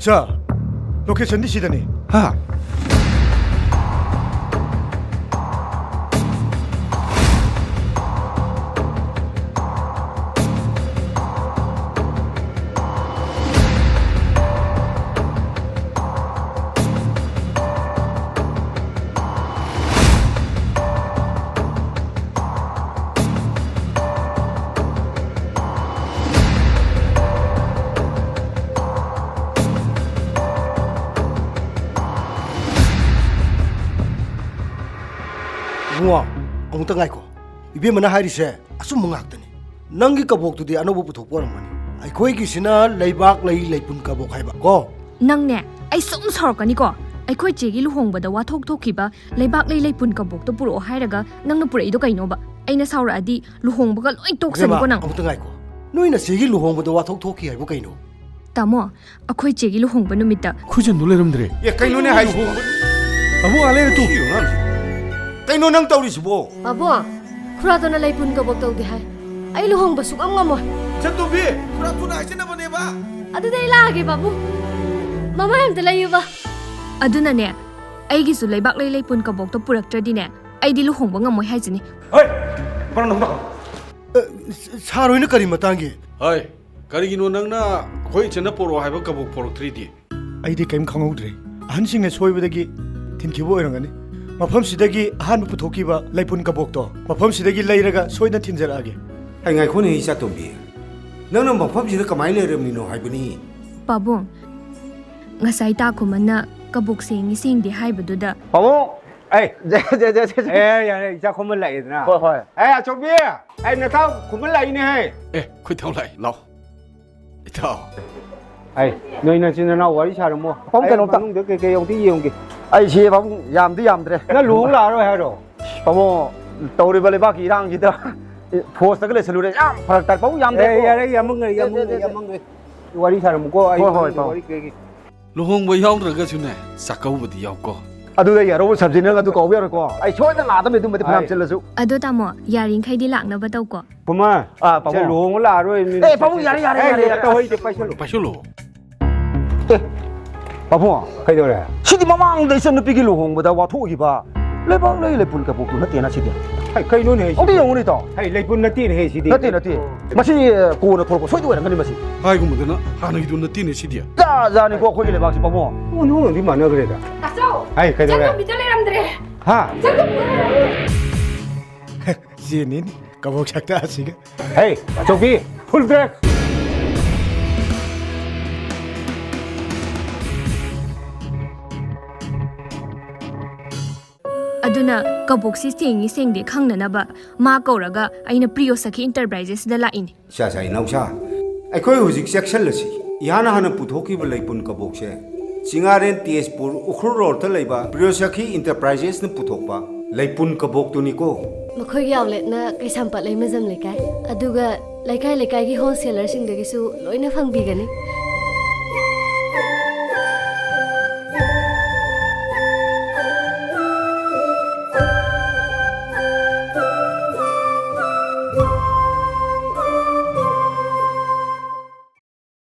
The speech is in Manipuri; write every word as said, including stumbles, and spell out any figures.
ꯗ, locationꯗꯤ ꯁꯤꯗꯅꯤ꯫ ꯍꯥ? ꯏꯕꯨꯡꯉꯣ, ꯑꯃꯨꯛꯇ ꯉꯥꯏꯈꯣ꯫ ꯏꯕꯦꯝꯃꯅ ꯍꯥꯏꯔꯤꯁꯦ ꯑꯆꯨꯝꯕ ꯉꯥꯛꯇꯅꯤ꯫ ꯅꯪꯒꯤ ꯀꯕꯣꯛꯇꯨꯗꯤ ꯑꯅꯧꯕ ꯄꯨꯊꯣꯛꯄ ꯑꯣꯏꯔꯝꯒꯅꯤ꯫ ꯑꯩꯈꯣꯏꯒꯤꯁꯤꯅ ꯂꯩꯕꯥꯛ ꯂꯩ ꯂꯩꯄꯨꯟ ꯀꯕꯣꯛ ꯍꯥꯏꯕ ꯀꯣ꯫ ꯅꯪꯅꯦ, ꯑꯩ ꯁꯨꯝ ꯁꯥꯎꯔꯛꯀꯅꯤꯀꯣ꯫ ꯑꯩꯈꯣꯏ ꯆꯦꯒꯤ ꯂꯨꯍꯣꯡꯕꯗ ꯋꯥꯊꯣꯛ ꯊꯣꯛꯈꯤꯕ ꯂꯩꯕꯥꯛ ꯂꯩ ꯂꯩꯄꯨꯟ ꯀꯕꯣꯛꯇꯣ ꯄꯨꯔꯛꯑꯣ ꯍꯥꯏꯔꯒ ꯅꯪꯅ ꯄꯨꯔꯛꯏꯗꯣ ꯀꯩꯅꯣꯕ? ꯑꯩꯅ ꯁꯥꯎꯔꯛꯑꯗꯤ ꯂꯨꯍꯣꯡꯕꯒ ꯂꯣꯏ ꯇꯣꯛꯁꯅꯤꯀꯣ ꯏꯕꯦꯝꯃ, ꯅꯪ꯫ ꯑꯃꯨꯛꯇ ꯉꯥꯏꯈꯣ꯫ ꯅꯣꯏ ꯅꯆꯦꯒꯤ ꯂꯨꯍꯣꯡꯕꯗ ꯋꯥꯊꯣꯛ ꯊꯣꯛꯈꯤ ꯍꯥꯏꯕꯨ ꯀꯩꯅꯣ? ꯇꯥꯃꯣ, ꯑꯩꯈꯣꯏ ꯆꯦꯒꯤ ꯂꯨꯍꯣꯡꯕ ꯅꯨꯃꯤꯠꯇ ꯈꯨꯖꯟꯗꯣ ꯂꯩꯔꯝꯗ꯭ꯔꯦ꯫ ꯑꯦ, ꯀꯩꯅꯣꯅꯦ ꯍꯥꯏꯁꯤꯕꯣ? ꯑꯕꯨꯡ, ꯑꯥ ꯂꯩꯔꯦ ꯇꯨ꯫ ꯀꯩꯅꯣ ꯑꯉꯥꯡꯁꯤ? ꯀꯩꯅꯣ ꯅꯪ ꯇꯧꯔꯤꯁꯤꯕꯣ? ꯄꯥꯕꯨꯡ, ꯈꯨꯔꯥꯗꯣꯅ ꯂꯩꯄꯨꯟ ꯀꯕꯣꯛ ꯇꯧꯗꯦ ꯍꯥꯏ꯫ ꯑꯩ ꯂꯨꯍꯣꯡꯕ ꯁꯨꯛꯉꯝ ꯉꯝꯃꯣꯏ꯫ ꯏꯆꯟꯇꯣꯝꯕꯤ, ꯈꯨꯔꯥ ꯊꯨꯅ ꯍꯥꯏꯖꯤꯟꯅꯕꯅꯦꯕ꯫ ꯑꯗꯨꯗꯤ ꯑꯩ ꯂꯥꯛꯑꯒꯦ, ꯄꯥꯕꯨꯡ꯫ ꯃꯃꯥꯏ ꯑꯝꯇ ꯂꯩꯌꯨꯕ꯫ ꯑꯗꯨꯅꯅꯦ, ꯑꯩꯒꯤꯁꯨ ꯂꯩꯕꯥꯛ ꯂꯩ ꯂꯩꯄꯨꯟ ꯀꯕꯣꯛꯇꯣ ꯄꯨꯔꯛꯇ꯭ꯔꯗꯤꯅꯦ, ꯑꯩꯗꯤ ꯂꯨꯍꯣꯡꯕ ꯉꯝꯃꯣꯏ ꯍꯥꯏꯁꯤꯅꯤ꯫ ꯍꯣꯏ, ꯃꯔꯝ ꯑꯗꯨꯝ ꯇꯥꯛꯑꯣ꯫ ꯑ, ꯁ-, ꯁꯥꯔ ꯍꯣꯏꯅ ꯀꯔꯤ ꯃꯇꯥꯡꯒꯤ? ꯍꯣꯏ, ꯀꯔꯤꯒꯤꯅꯣ ꯅꯪꯅ ꯑꯩꯈꯣꯏ ꯏꯆꯟꯅ ꯄꯣꯔꯛꯑꯣ ꯍꯥꯏꯕ ꯀꯕꯣꯛ ꯄꯣꯔꯛꯇ꯭ꯔꯤꯗꯤ? ꯑꯩꯗꯤ ꯀꯔꯤꯝ ꯈꯪꯍꯧꯗ꯭ꯔꯦ꯫ ꯑꯍꯟꯁꯤꯡꯅ ꯁꯣꯏꯕꯗꯒꯤ ꯊꯤꯟꯈꯤꯕ ꯑꯣꯏꯔꯝꯒꯅꯤ꯫ ꯃꯐꯝꯁꯤꯗꯒꯤ ꯑꯍꯥꯟꯕ ꯄꯨꯊꯣꯛꯈꯤꯕ ꯂꯩꯄꯨꯟ ꯀꯕꯣꯛꯇꯣ ꯃꯐꯝꯁꯤꯗꯒꯤ ꯂꯩꯔꯒ ꯁꯣꯏꯗꯅ ꯊꯤꯟꯖꯔꯛꯑꯒꯦ꯫ ꯑꯩ ꯉꯥꯏꯈꯣꯅꯦ, ꯏꯆꯥꯇꯣꯝꯕꯤ꯫ ꯅꯪꯅ ꯃꯐꯝꯁꯤꯗ ꯀꯃꯥꯏꯅ ꯂꯩꯔꯝꯃꯤꯅꯣ ꯍꯥꯏꯕꯅꯤ? ꯄꯥꯕꯨꯡ, ꯉꯁꯥꯏ ꯇꯥ ꯈꯨꯃꯟꯅ ꯀꯕꯣꯛ ꯁꯦꯡꯉꯤ ꯁꯦꯡꯗꯦ ꯍꯥꯏꯕꯗꯨꯗ ꯄꯥꯕꯨꯡ! ꯑꯩ! ꯖꯦ, ꯖꯦ, ꯖꯦ, ꯖꯦ, ꯖꯦ꯫ ꯑꯦ, ꯌꯥꯔꯦ, ꯏꯆꯥ ꯈꯨꯃꯟ ꯂꯥꯛꯑꯦꯗꯅ꯫ ꯍꯣꯏ, ꯍꯣꯏ꯫ ꯑꯦ, ꯑꯆꯧꯕꯤ! ꯑꯩ ꯅꯇꯥꯎ ꯈꯨꯃꯟ ꯂꯥꯛꯏꯅꯦꯍꯦ꯫ ꯑꯦ, ꯈꯣꯏꯊꯧ ꯂꯥꯛꯑꯦ, ꯂꯥꯎ꯫ ꯏꯇꯥꯎ꯫ ꯑꯩ, ꯅꯣꯏ ꯅꯆꯤꯟ ꯅꯅꯥꯎ ꯋꯥꯔꯤ ꯁꯥꯔꯝꯃꯣ꯫ ꯄꯥꯕꯨꯡ, ꯑꯩ ꯀꯩꯅꯣꯝꯇ꯫ ꯃꯅꯨꯡꯗ ꯀꯩꯀꯩ ꯑꯃꯨꯛꯇ ꯌꯦꯡꯉꯨꯒꯦ꯫ ꯑꯩꯁꯦ ꯄꯥꯕꯨꯡ ꯌꯥꯝꯗꯤ ꯌꯥꯝꯗ꯭ꯔꯦ꯫ ꯅꯪ ꯂꯨꯍꯣꯡ ꯂꯥꯛꯑꯔꯣꯏ ꯍꯥꯏꯔꯣ? ꯄꯥꯕꯨꯡ, ꯇꯧꯔꯤꯕ ꯂꯩꯕꯥꯛꯀꯤ ꯏꯔꯥꯡꯁꯤꯗ ꯐꯣꯔꯁꯇꯒ ꯂꯩꯁꯜꯂꯨꯔꯦ꯫ ꯌꯥꯝ ꯐꯔꯛ ꯇꯥꯏ꯫ ꯄꯥꯕꯨꯡ ꯌꯥꯝꯗ꯭ꯔꯦ꯫ ꯑꯦ, ꯌꯥꯔꯦ, ꯌꯥꯝꯃꯟꯈ꯭ꯔꯦ, ꯌꯥꯝꯃꯟꯈ꯭ꯔꯦ, ꯌꯥꯝꯃꯟꯈ꯭ꯔꯦ꯫ ꯋꯥꯔꯤ ꯁꯥꯔꯝꯃꯨꯀꯣ, ꯑꯩ ꯍꯣꯏ, ꯍꯣꯏ, ꯃꯅꯨꯡꯗ ꯄꯥꯕꯨꯡ꯫ ꯋꯥꯔꯤ ꯀꯩꯀꯩ꯫ ꯂꯨꯍꯣꯡꯕ ꯌꯥꯎꯗ꯭ꯔꯒꯁꯨꯅꯦ, ꯆꯥꯛꯀꯧꯕꯗꯤ ꯌꯥꯎꯀꯣ꯫ ꯑꯗꯨꯗ ꯑꯩ ꯑꯔꯧꯕ ꯁꯕꯖꯦꯛ ꯅꯪ ꯑꯗꯨ ꯀꯧꯕ ꯌꯥꯔꯣꯏꯀꯣ꯫ ꯑꯩ ꯁꯣꯏꯗꯅ ꯂꯥꯛꯑꯗꯕꯅꯤ ꯑꯗꯨꯃꯗꯤ ꯐꯅꯌꯥꯝ ꯍꯣꯏ꯫ ꯆꯤꯜꯂꯁꯨ꯫ ꯑꯗꯣ ꯇꯥꯃꯣ, ꯌꯥꯔꯤꯈꯩꯗꯤ ꯂꯥꯛꯅꯕ ꯇꯧꯀꯣ꯫ ꯈꯨꯃꯟ, ꯑꯥ, ꯄꯥꯕꯨꯡ꯫ ꯁꯦ, ꯂꯨꯍꯣꯡꯕ ꯂꯥꯛꯑꯔꯣꯏ, ꯃꯤ ꯑꯦ, ꯄꯥꯕꯨꯡ, ꯌꯥꯔꯦ, ꯌꯥꯔꯦ, ꯑꯦ, ꯌꯥꯔꯦ, ꯌꯥꯔꯦ꯫ ꯇꯧꯍꯩꯗꯦ, ꯄꯥꯏꯁꯜꯂꯨ꯫ ꯄꯥꯏꯁꯜꯂꯨ꯫ ꯑꯦ, ꯄꯥꯕꯨꯡ, ꯀꯩꯗꯧꯔꯦ? ꯁꯤꯗꯤ ꯃꯃꯥꯡꯗ ꯏꯆꯟꯅꯨꯄꯤꯒꯤ ꯂꯨꯍꯣꯡꯕꯗ ꯋꯥꯊꯣꯛꯈꯤꯕ ꯂꯩꯕꯥꯛꯂꯩ ꯂꯩꯄꯨꯟ ꯀꯕꯣꯛꯇꯨ ꯅꯠꯇꯦꯅ ꯁꯤꯗꯤ? ꯍꯩ, ꯀꯩꯅꯣꯅꯦ ꯍꯩꯁꯤꯗꯤ? ꯑꯝꯇ ꯌꯦꯡꯉꯨꯅꯦ, ꯏꯇꯥꯎ꯫ ꯍꯩ, ꯂꯩꯄꯨꯟ ꯅꯠꯇꯦꯅꯦ ꯍꯩ ꯁꯤꯗꯤ꯫ ꯅꯠꯇꯦ, ꯅꯠꯇꯦ꯫ ꯃꯁꯤ ꯀꯣꯟꯅ ꯊꯣꯛꯂꯛꯄ ꯁꯣꯏꯗ ꯑꯣꯏꯔꯝꯒꯅꯤ ꯃꯁꯤ꯫ ꯍꯥꯏꯒꯨꯝꯕꯗꯅ ꯍꯥꯟꯅꯒꯤꯗꯨ ꯅꯠꯇꯦꯅꯦ ꯁꯤꯗꯤ꯫ ꯖꯥꯠ ꯖꯥꯠꯅꯤꯀꯣ ꯑꯩꯈꯣꯏꯒꯤ ꯂꯩꯕꯥꯛꯁꯤ, ꯄꯥꯕꯨꯡ꯫ ꯀꯣꯟ ꯍꯣꯡꯅꯗꯤ ꯃꯥꯟꯅꯈ꯭ꯔꯦꯗ꯫ ꯇꯥꯆꯧ! ꯍꯩ, ꯀꯩꯗꯧꯔꯦ? ꯏꯆꯟꯇꯣꯝꯕꯤꯗꯣ ꯂꯩꯔꯝꯗ꯭ꯔꯦ꯫ ꯍꯥ? ꯏꯆꯟꯇꯣꯝꯕꯤꯗꯣ ꯂꯩꯔꯝꯗ꯭ꯔꯦ꯫ ꯆꯦꯅꯤꯅꯦ, ꯀꯕꯣꯛ ꯁꯛꯇ ꯑꯁꯤꯒ꯫ ꯍꯦ, ꯑꯆꯧꯕꯤ, full dress! ꯑꯗꯨꯅ ꯀꯕꯣꯛꯁꯤ ꯁꯦꯡꯉꯤ ꯁꯦꯡꯗꯦ ꯈꯪꯅꯅꯕ ꯃꯥ ꯀꯧꯔꯒ ꯑꯩꯅ ꯄ꯭ꯔꯤꯌꯣ ꯁꯈꯤ ꯏꯟꯇꯔꯄ꯭ꯔꯥꯏꯖꯦꯁꯁꯤꯗ ꯂꯥꯛꯏꯅꯤ꯫ ꯁꯥ ꯁꯥ ꯏꯅꯥꯎꯁꯥ, ꯑꯩꯈꯣꯏ ꯍꯧꯖꯤꯛ ꯆꯦꯛꯁꯤꯜꯂꯁꯤ꯫ ꯏꯍꯥꯟ ꯍꯥꯟꯅ ꯄꯨꯊꯣꯛꯈꯤꯕ ꯂꯩꯄꯨꯟ ꯀꯕꯣꯛꯁꯦ ꯆꯤꯡꯉꯥꯔꯦꯟ ꯇꯦꯖꯄꯨꯔ ꯎꯈ꯭ꯔꯨꯜ ꯔꯣꯗꯇ ꯂꯩꯕ ꯄ꯭ꯔꯤꯌꯣ ꯁꯈꯤ ꯏꯟꯇꯔꯄ꯭ꯔꯥꯏꯖꯦꯁꯅ ꯄꯨꯊꯣꯛꯄ ꯂꯩꯄꯨꯟ ꯀꯕꯣꯛꯇꯨꯅꯤꯀꯣ꯫ ꯃꯈꯣꯏꯒꯤ ꯑꯥꯎꯠꯂꯦꯠꯅ ꯀꯩꯁꯥꯝꯄꯥꯠ ꯂꯩꯃꯖꯝ ꯂꯩꯀꯥꯏ, ꯑꯗꯨꯒ ꯂꯩꯀꯥꯏ ꯂꯩꯀꯥꯏꯒꯤ ꯍꯣꯜꯁꯦꯂꯔꯁꯤꯡꯗꯒꯤꯁꯨ ꯂꯣꯏꯅ ꯐꯪꯕꯤꯒꯅꯤ꯫